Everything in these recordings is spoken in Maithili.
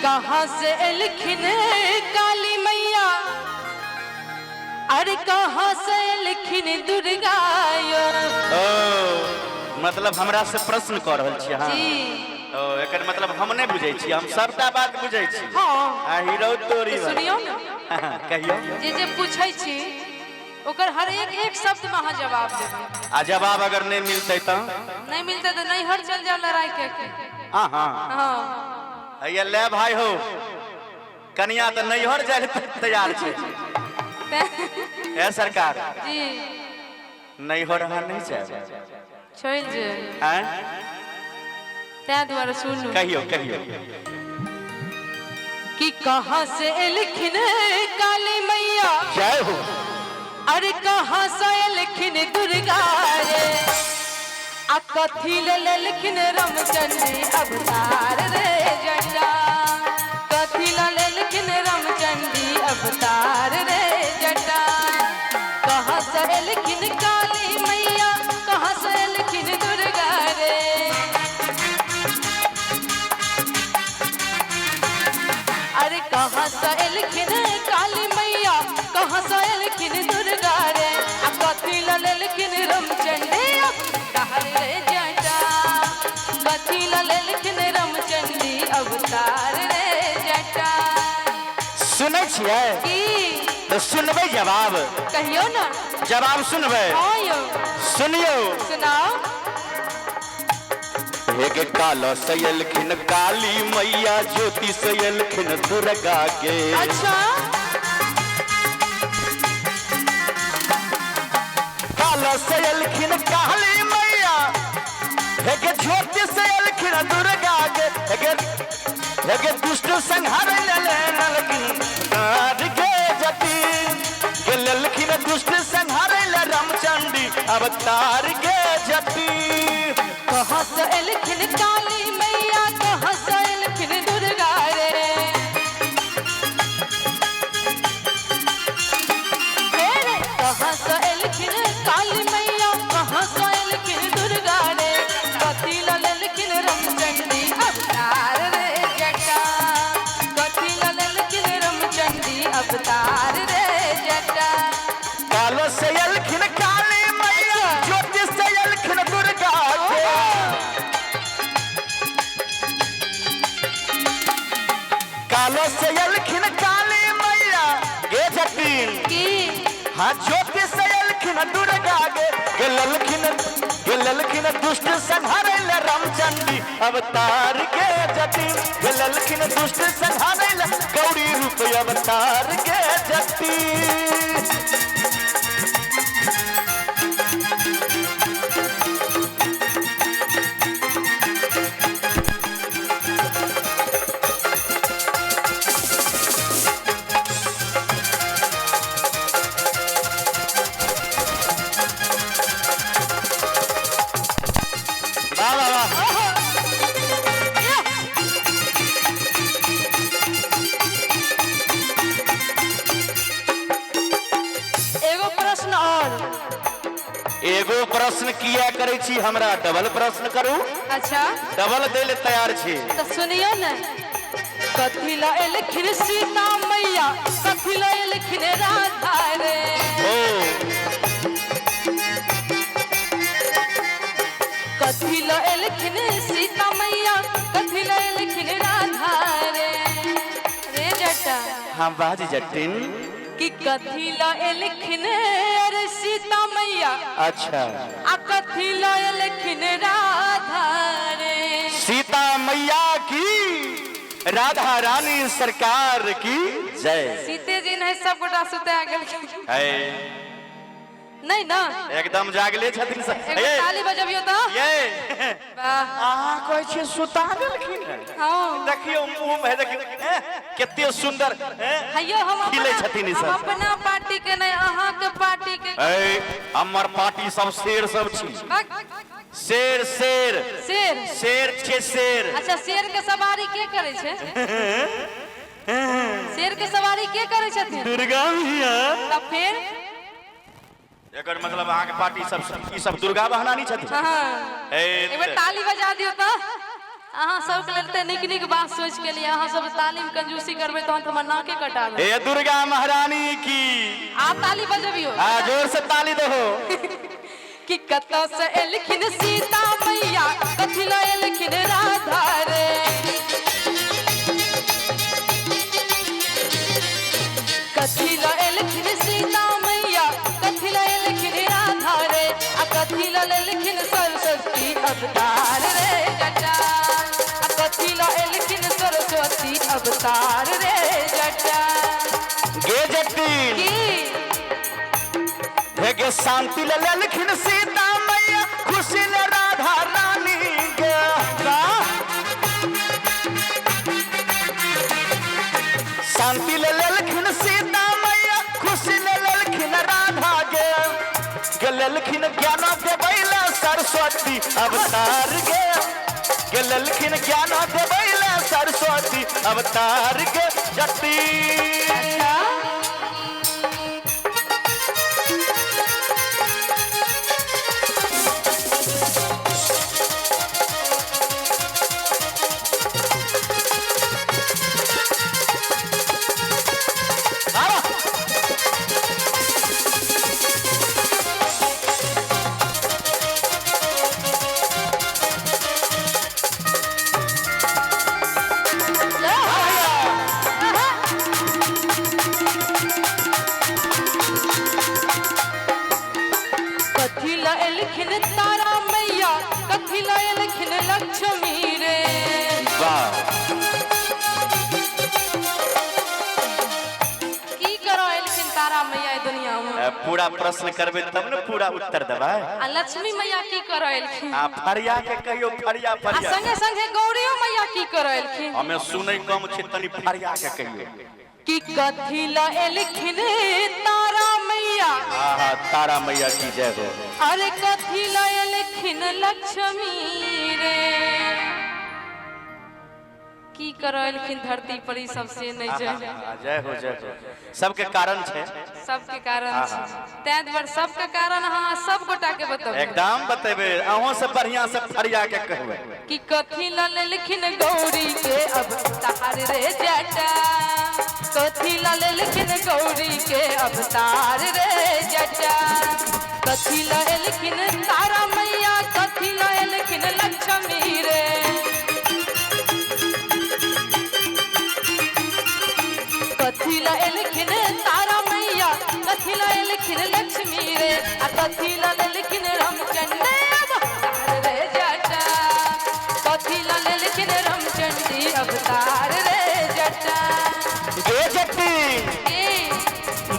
कहाँ से एलखिन काली मैया, अरे कहाँ से एलखिन दुर्गा यो? ओ मतलब हमरा से प्रश्न कऽ रहल छी अहाँ? जी। ओ एकर मतलब हम नहि बुझै छी, हम सबटा बात बुझै छी। हाँ। आ हीरो तोरी तऽ सुनियौ ने। कहियौ। जे जे पूछै छी ओकर हर एक एक शब्द में अहाँ जवाब देबै। आ जवाब अगर नहि मिलतै तऽ? नहीं मिलतै तऽ नैहर चल जाओ लड़ाई के। हाँ हाँ। हाँ। हैया ले भाई हो, कनिया तऽ नैहर जाय लए तैयार छै। ए सरकार जी। नैहर अहाँ नहि जायब? चलि जायब। आँय? तैं दुआरे सुनू। कहियौ कहियौ। कि कहाँ से एलखिन काली मैया, जय हो। अरे कहाँ से एलखिन दुर्गा रे, आ कथी ले लेलखिन रामचंडी अवतार रे जटा, कथी ले लेलखिन रामचंडी अवतार रे जटा। कहाँ से एलखिन काली मैया, कहाँ से एलखिन दुर्गा रे। अरे कहाँ से एलखिन काली मैया, कहाँ से एलखिन दुर्गा रे, आ कथी ले लेलखिन रामचंडी अवतार रे जटा, कथी ले लेलखिन रामचंडी अवतार रे जटा। सुनै छियै? की? तऽ सुनबै जवाब? कहियौ ने। जवाब सुनबै? हाँ यौ। सुनियौ। सुनाओ। हे काला से एलखिन काली मैया, ज्योति से एलखिन दुर्गा के। अच्छा। काला से एलखिन काली मैया, हे गे ज्योति से एलखिन दुर्गा के, हे गे दुष्ट संहार लेलखिन नार के जति, गे लेलखिन दुष्ट संहार ले रामचंडी अवतार के जति। कहाँ से एलखिन काली मैया, कहाँ से एलखिन दुर्गा रे, हे रे कहाँ से एलखिन काली मैया, कहाँ से एलखिन दुर्गा रे, कथी ले लेलखिन रामचंडी अवतार रे जटा, कथी ले लेलखिन रामचंडी अवतार रे जटा। कालो से एलखिन काली मैया, ज्योति से एलखिन दुर्गा के। कालो से एलखिन काली मैया गे जटिन की? हाँ ज्योति से एलखिन दुर्गा गे, गेलखिन गेलखिन दुष्ट संहारे ले रामचंडी अवतार के जटिन, गेलखिन दुष्ट संहारे ले गौरी रूप अवतार के जटिन। वाह वाह वाह। एगो प्रश्न और। एगो प्रश्न किया करै छी हमरा, डबल प्रश्न करू। अच्छा। डबल दै ले तैयार छी। तो सुनियो ने। कथी ला एलखिन सीता मैया, कथी ला एलखिन राधा रे। ओ कथी ला एलखिन सीता मैया, कथी ला एलखिन राधा रे, रे जटा। हाँ बाज जटिन। कि कथी ला एलखिन अरे सीता मैया, अच्छा। आ कथी ला एलखिन राधा रे। सीता मैया की, राधा रानी सरकार की जय। सीते जी नहीं सब गोटा सुते गेलखिन। है नहीं ना? एकदम जागले छथिन सब। एगो ताली बजबियो तऽ। ये वाह। अहाँ कहै छियै सुता देलखिन। हाँ। देखियौ मुँह में देखियौ कते सुंदर हैयो हम खिलै छथिन ई हम सब। अपना पार्टी के नहीं, अहाँ के पार्टी के। ऐ हमर पार्टी सब शेर सब छी। शेर शेर शेर शेर छे शेर। अच्छा शेर के सवारी के करै छै? शेर के सवारी के करै छथिन? दुर्गा भैया। तब फिर एकर मतलब अहाँ के पार्टी सब ई सब दुर्गा बहनानी छथिन। हाँ। ए एक बार ताली बजा दियो तो। अहाँ सबके लेल तऽ नीक नीक बात सोचि के लिए अहाँ सब तालीम कंजूसी करबै तहन तऽ हमर नाके कटा देत। हे दुर्गा महारानी की। आब ताली बजबियौ। हाँ, जोर से ताली दहो। कि कतऽ से एलखिन सीता मैया, कथी लए एलखिन राधा रे। कथी लए एलखिन सीता मैया, कथी लए एलखिन राधा रे, आ कथी लए लेलखिन सरस्वती अवतार रे जटा। आ कथी लए एलखिन सरस्वती अवतार रे जटा। गे जटिन। की? हे गे शांति ले लेलखिन सीता मैया, खुशी ले राधा रानी गे। शांति ले लेलखिन सीता मैया, खुशी ले लेलखिन राधा गे। गे लेलखिन ज्ञान देबै सरस्वती अवतार गे। गे लेलखिन ज्ञान देबै सरस्वती अवतार गे जटी। कथी लए एलखिन तारा मैया, कथी लए एलखिन लक्ष्मी रे। वाह। की करो एलखिन तारा मैया ई दुनिया में? पूरा प्रश्न करबे तब ने पूरा उत्तर देबै। आ लक्ष्मी मैया की करो एलखिन? आ फरिया के कहियो, फरिया आ फरिया। संगे संगे गौरियो मैया की करो एलखिन? हमें सुनै कम छै, तनी फरिया के कहियो। कि कथी लए एलखिन तारा मैया? आहा, तारा मैया की जय हो। अरे कथी लए एलखिन लक्ष्मी रे? की करो एलखिन धरती पर ई सब से नहीं जय। आहा, जय हो जय हो। सबके कारण छै। सबके कारण छै, तैं दुआरे सबके कारण अहाँ सब गोटा के बतबू। एकदम बतेबे, अहों से बढ़िया से फरिया के कहबै। कि कथी लए लेलखिन गौरी के अवतार रे जटा। कथी लए लेलखिन गौरी के अवतार रे जटा। कथी लए एलखिन तारा मैया, कथी लए एलखिन लक्ष्मी रे। कथी लए एलखिन तारा मैया, कथी लए एलखिन लक्ष्मी रे, आ कथी लए लेलखिन रामचंद्र अवतार रे जटा। कथी लए लेलखिन रामचंडी अवतार रे जटा। गे जटी। की?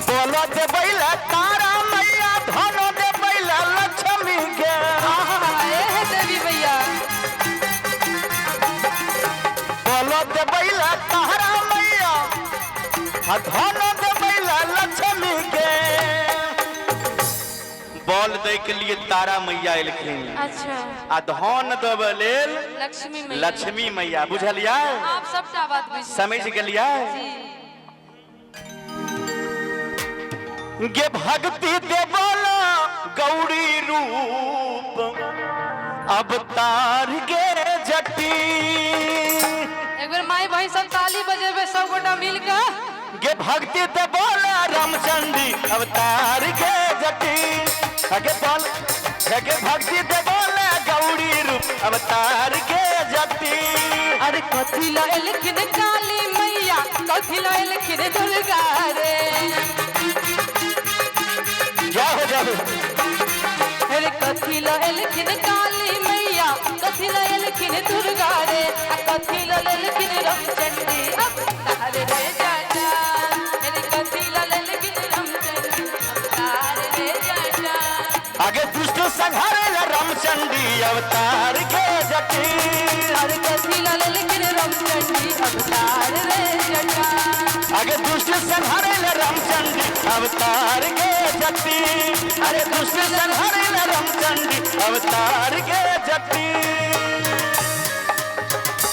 बोलो देबै ला तारा मैया, धन देबै ला लक्ष्मी गे। आहा, ए देवी मैया। बोलो देबै ला तारा मैया, आ धन देबै ला लक्ष्मी गे। बॉल दै के लिए तारा मैया एलखिन। अच्छा। आ धन देबै लेल लक्ष्मी मैया। लक्ष्मी मैया, बुझलियै? आप सबटा बात बुझ समझ गेलियै? जी। गे भक्ति देवला गौरी रूप अवतार गे जटी। एक बेर माई बहिन सब ताली बजेबै सब गोटा मिल के। गे भक्ति देवला रामचंडी अवतार गे जटी। गे बोल गे भक्ति देवला गौरी रूप अवतार गे जटी। अरे कथी लए एलखिन काली मैया, कथी लए एलखिन दुर्गा रे। जाओ जाओ। अरे कथी लए एलखिन काली मैया, कथी लए एलखिन दुर्गा रे, आ कथी लए लेलखिन रामचंडी अवतार रे जटा। अरे कथी लए लेलखिन रामचंडी अवतार रे जटा। आगे दुष्ट संहारे ला रामचंडी अवतार गे जटी। अरे कथी लए लेलखिन रामचंडी अवतार रे जटा। आगे दुष्ट संहारे ला रामचंडी अवतार गे जटी। अरे दुष्ट संहारे ला रामचंडी अवतार गे जटी।